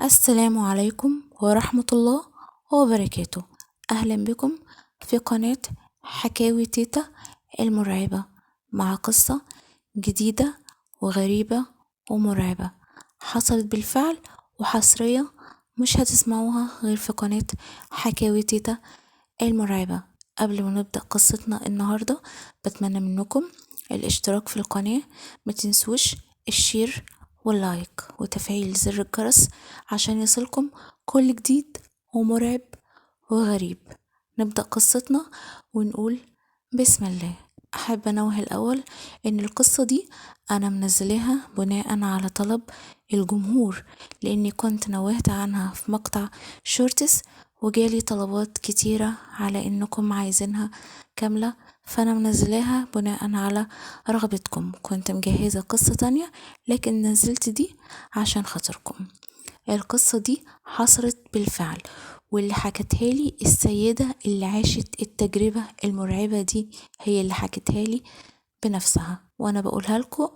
السلام عليكم ورحمة الله وبركاته. أهلا بكم في قناة حكاوي تيتا المرعبة مع قصة جديدة وغريبة ومرعبة حصلت بالفعل وحصرية، مش هتسمعوها غير في قناة حكاوي تيتا المرعبة. قبل ما نبدأ قصتنا النهاردة بتمنى منكم الاشتراك في القناة، ما تنسوش ال share وال like وتفعيل زر الجرس عشان يصلكم كل جديد ومرعب وغريب. نبدأ قصتنا ونقول بسم الله. أحب أنوه الأول إن القصة دي أنا منزلاها بناء على طلب الجمهور، لأني كنت نوهت عنها في مقطع shorts وجالي طلبات كتيرة على إنكم عايزينها كاملة، فأنا منزلاها بناء على رغبتكم. كنت مجهزة قصة تانية لكن نزلت دي عشان خاطركم. القصة دي حصلت بالفعل، واللي حكتها لي السيدة اللي عاشت التجربة المرعبة دي هي اللي حكتها لي بنفسها، وأنا بقولها لكم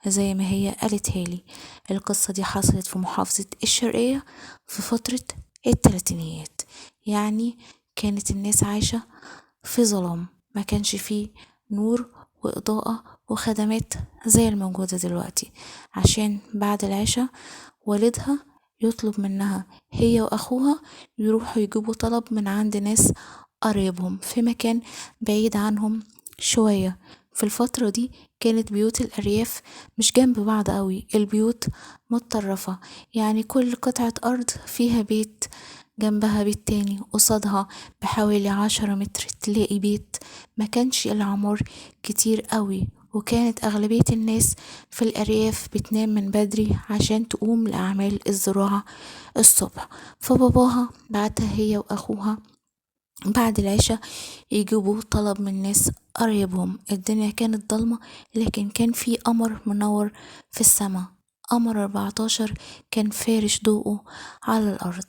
زي ما هي قالتها لي. القصة دي حصلت في محافظة الشرقية في فترة الثلاثينيات، يعني كانت الناس عايشة في ظلام، ما كانش فيه نور وإضاءة وخدمات زي الموجودة دلوقتي. عشان بعد العشاء والدها يطلب منها هي وأخوها يروحوا يجيبوا طلب من عند ناس قرايبهم في مكان بعيد عنهم شوية. في الفترة دي كانت بيوت الأرياف مش جنب بعض قوي، البيوت متطرفة، يعني كل قطعة أرض فيها بيت جنبها بيت تاني، قصادها بحوالي 10 متر تلاقي بيت. ما كانش العمار كتير قوي، وكانت أغلبية الناس في الأرياف بتنام من بدري عشان تقوم لأعمال الزراعة الصبح. فباباها بعتها هي وأخوها بعد العشاء يجيبوا طلب من ناس قرايبهم. الدنيا كانت ضلمة، لكن كان في قمر منور في السماء، قمر 14 كان فارش ضوءه على الأرض.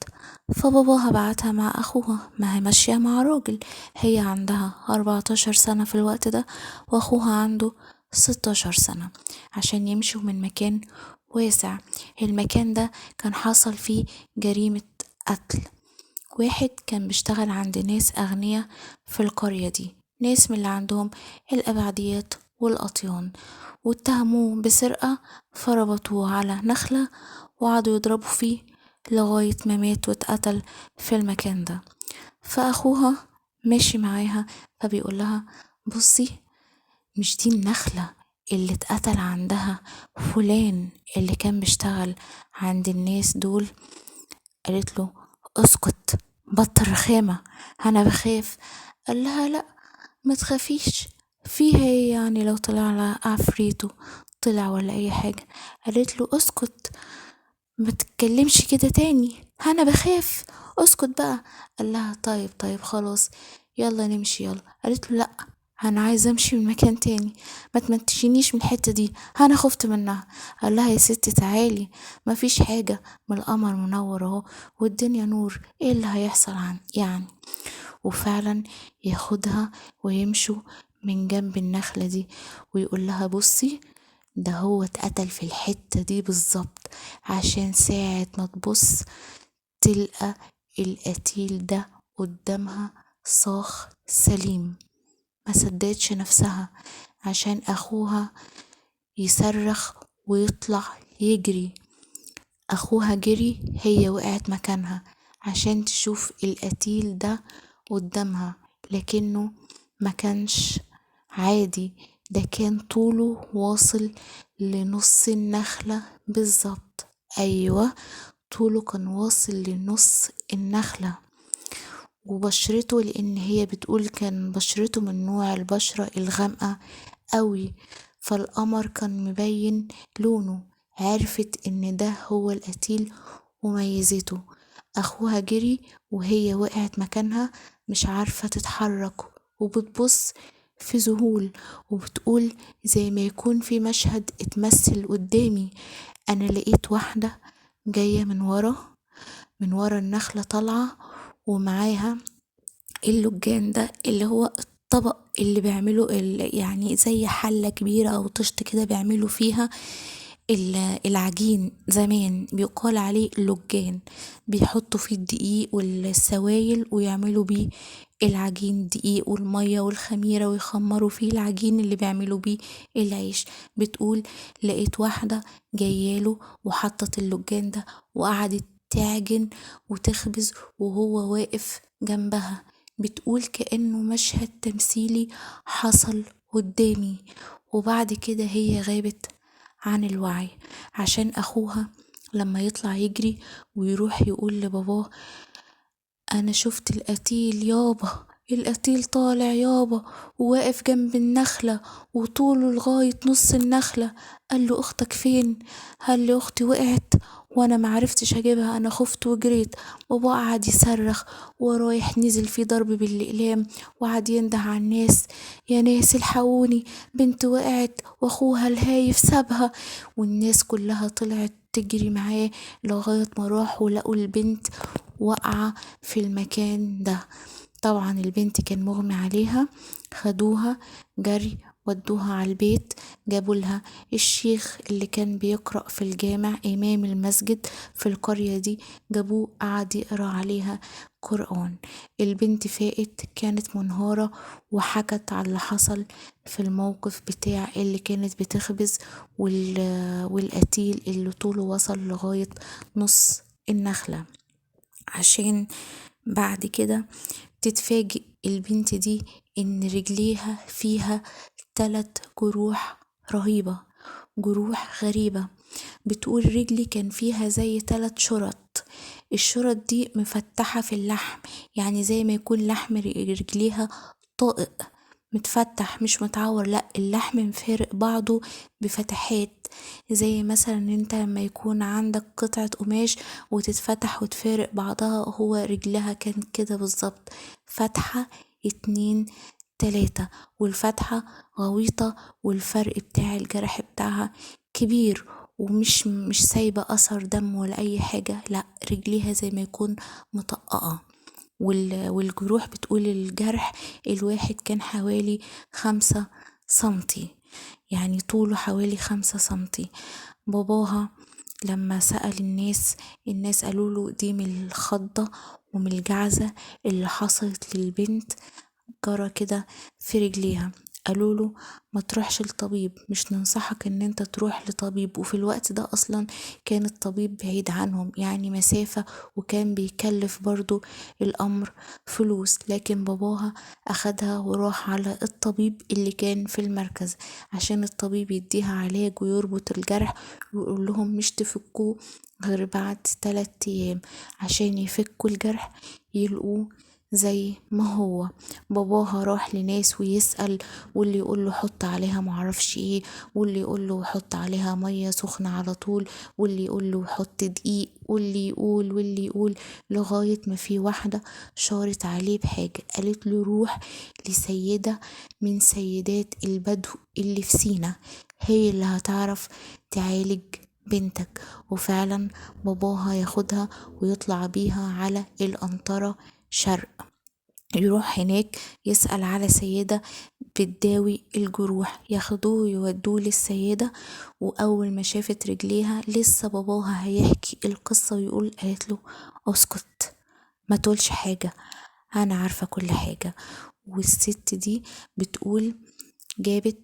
فباباها بعتها مع أخوها، ما هي ماشية مع راجل، هي عندها 14 سنة في الوقت ده وأخوها عنده 16 سنة، عشان يمشوا من مكان واسع. المكان ده كان حصل فيه جريمة قتل. واحد كان بيشتغل عند ناس أغنياء في القرية دي، ناس من اللي عندهم الأبعديات والأطيان، واتهموه بسرقة فربطوه على نخلة وقعدوا يضربوا فيه لغاية ما مات واتقتل في المكان ده. فأخوها ماشي معاها فبيقول لها بصي، مش دي النخلة اللي اتقتل عندها فلان اللي كان بيشتغل عند الناس دول؟ قالت له اسكت، بطل رخامة، أنا بخاف. قال لها لا ما تخافيش، فيها ايه يعني لو طلع لها عفريته طلع ولا اي حاجة؟ قالت له اسكت، ما تتكلمش كده تاني، انا بخاف، اسكت بقى. قال لها طيب خلاص يلا نمشي يلا. قالت له لا، انا عايزه امشي من مكان تاني، ما تمشينيش من الحته دي، انا خفت منها. قال لها يا ستي تعالي، ما فيش حاجه، ما القمر منور اهو والدنيا نور، ايه اللي هيحصل عن يعني؟ وفعلا ياخدها ويمشوا من جنب النخلة دي ويقول لها بصي، ده هو اتقتل في الحتة دي بالظبط، عشان ساعة ما تبص تلقى القتيل ده قدامها صاخ سليم. ما صدقتش نفسها عشان أخوها يصرخ ويطلع يجري. أخوها جري، هي وقعت مكانها عشان تشوف القتيل ده قدامها، لكنه ما كانش عادي، ده كان طوله واصل لنص النخلة بالظبط. أيوة، طوله كان واصل لنص النخلة، وبشرته، لأن هي بتقول كان بشرته من نوع البشرة الغامقة قوي، فالقمر كان مبين لونه. عرفت إن ده هو القتيل وميزته. أخوها جري وهي وقعت مكانها مش عارفة تتحرك، وبتبص في ذهول وبتقول زي ما يكون في مشهد اتمثل قدامي، أنا لقيت واحدة جاية من ورا النخلة طالعة ومعاها اللجان ده اللي هو الطبق اللي بيعملوا يعني زي حلة كبيرة أو طشت كده بيعملوا فيها العجين زمان بيقال عليه لجان، بيحطوا فيه الدقيق والسوائل ويعملوا بيه العجين، الدقيق والمية والخميرة، ويخمروا فيه العجين اللي بيعملوا بيه العيش. بتقول لقيت واحدة جاياله وحطت اللجان ده وقعدت تعجن وتخبز وهو واقف جنبها. بتقول كأنه مشهد تمثيلي حصل قدامي. وبعد كده هي غابت عن الوعي، عشان أخوها لما يطلع يجري ويروح يقول لباباه أنا شفت القتيل يابا، القتيل طالع يابا وواقف جنب النخلة وطوله لغاية نص النخلة. قال له أختك فين؟ قال له أختي وقعت وأنا معرفتش أجيبها، أنا خفت وجريت. بابا قعد يصرخ ورايح نزل فيه ضرب بالأقلام وقعد ينده على الناس، يا ناس الحقوني، بنت وقعت واخوها الهايف سابها. والناس كلها طلعت تجري معاه لغاية ما راحوا لقوا البنت واقعة في المكان ده. طبعا البنت كان مغمي عليها، خدوها جري ودوها على البيت، جابوا لها الشيخ اللي كان بيقرأ في الجامع إمام المسجد في القرية دي، جابوه قعد يقرأ عليها قرآن. البنت فاقت، كانت منهارة، وحكت على اللي حصل في الموقف بتاع اللي كانت بتخبز والقتيل اللي طوله وصل لغاية نص النخلة. عشان بعد كده تتفاجئ البنت دي إن رجليها فيها 3 جروح رهيبة، جروح غريبة. بتقول رجلي كان فيها زي 3 شرط، الشرط دي مفتحة في اللحم، يعني زي ما يكون لحم رجليها طائق متفتح مش متعور، لا اللحم مفارق بعضه بفتحات، زي مثلا انت لما يكون عندك قطعة قماش وتتفتح وتفارق بعضها، هو رجلها كان كده بالظبط، فتحة 2 3، والفتحة غويطة والفرق بتاع الجرح بتاعها كبير، ومش مش سايبة أثر دم ولا أي حاجة، لا رجليها زي ما يكون مطققة. والجروح بتقول الجرح الواحد كان حوالي 5 سنتي، يعني طوله حوالي 5 سنتي. باباها لما سأل الناس، الناس قالوا له دي من الخضة ومن الجعزة اللي حصلت للبنت جرى كده في رجليها. قالوا له ما تروحش لطبيب، مش ننصحك ان انت تروح لطبيب. وفي الوقت ده اصلا كان الطبيب بعيد عنهم، يعني مسافة، وكان بيكلف برضو الامر فلوس. لكن باباها اخدها وراح على الطبيب اللي كان في المركز عشان الطبيب يديها علاج ويربط الجرح ويقول لهم مش تفكوه غير بعد 3 ايام، عشان يفكوا الجرح يلقوه زي ما هو. باباها راح لناس ويسأل، واللي يقول له حط عليها معرفش ايه، واللي يقول له حط عليها مية سخنة على طول، واللي يقول له حط دقيق، واللي يقول واللي يقول، لغاية ما في واحدة شارت عليه بحاجة، قالت له روح لسيدة من سيدات البدو اللي في سينا، هي اللي هتعرف تعالج بنتك. وفعلا باباها ياخدها ويطلع بيها على القنطرة شرق، يروح هناك يسأل على سيدة بتداوي الجروح، ياخدوه ويودوه للسيدة. وأول ما شافت رجليها لسه باباها هيحكي القصة ويقول، قالت له اسكت ما تقولش حاجة، أنا عارفة كل حاجة. والست دي بتقول جابت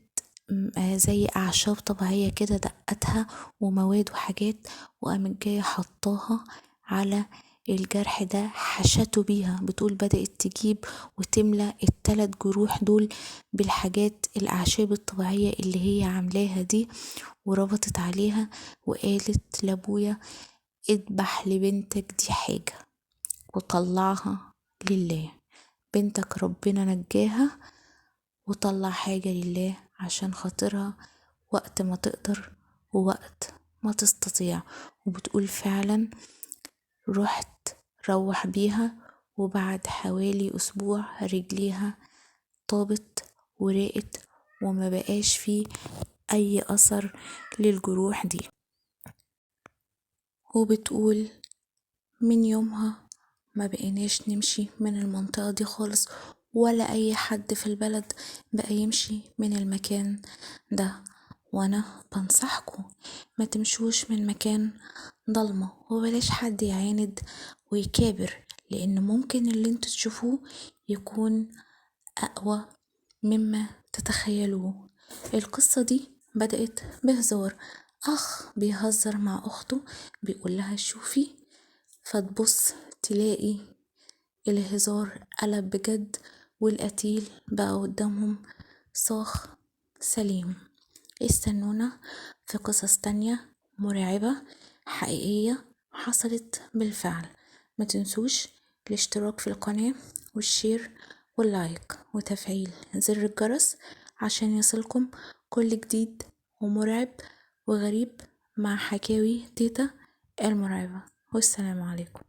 زي أعشاب طبيعية كده دقتها ومواد وحاجات، وقامت جاية حطاها على الجرح ده، حشته بيها. بتقول بدأت تجيب وتملى ال3 جروح دول بالحاجات الأعشاب الطبيعية اللي هي عاملاها دي، وربطت عليها وقالت لأبويا اذبح لبنتك دي حاجة وطلعها لله، بنتك ربنا نجاها وطلع حاجة لله عشان خاطرها وقت ما تقدر ووقت ما تستطيع. وبتقول فعلا رحت روح بيها، وبعد حوالي أسبوع رجليها طابت وراقت وما بقاش فيه أي أثر للجروح دي. وبتقول من يومها ما بقيناش نمشي من المنطقة دي خالص، ولا أي حد في البلد بقى يمشي من المكان ده. وانا بنصحكم ما تمشوش من مكان ضلمة، وبلاش حد يعاند ويكابر، لان ممكن اللي انتوا تشوفوه يكون اقوى مما تتخيلوه. القصة دي بدأت بهزار، اخ بيهزر مع اخته بيقول لها شوفي، فتبص تلاقي الهزار قلب بجد والقتيل بقى قدامهم صاخ سليم. استنونا في قصص تانية مرعبة حقيقية حصلت بالفعل. ما تنسوش الاشتراك في القناة وال share وال like وتفعيل زر الجرس عشان يصلكم كل جديد ومرعب وغريب مع حكاوي تيتا المرعبة. والسلام عليكم.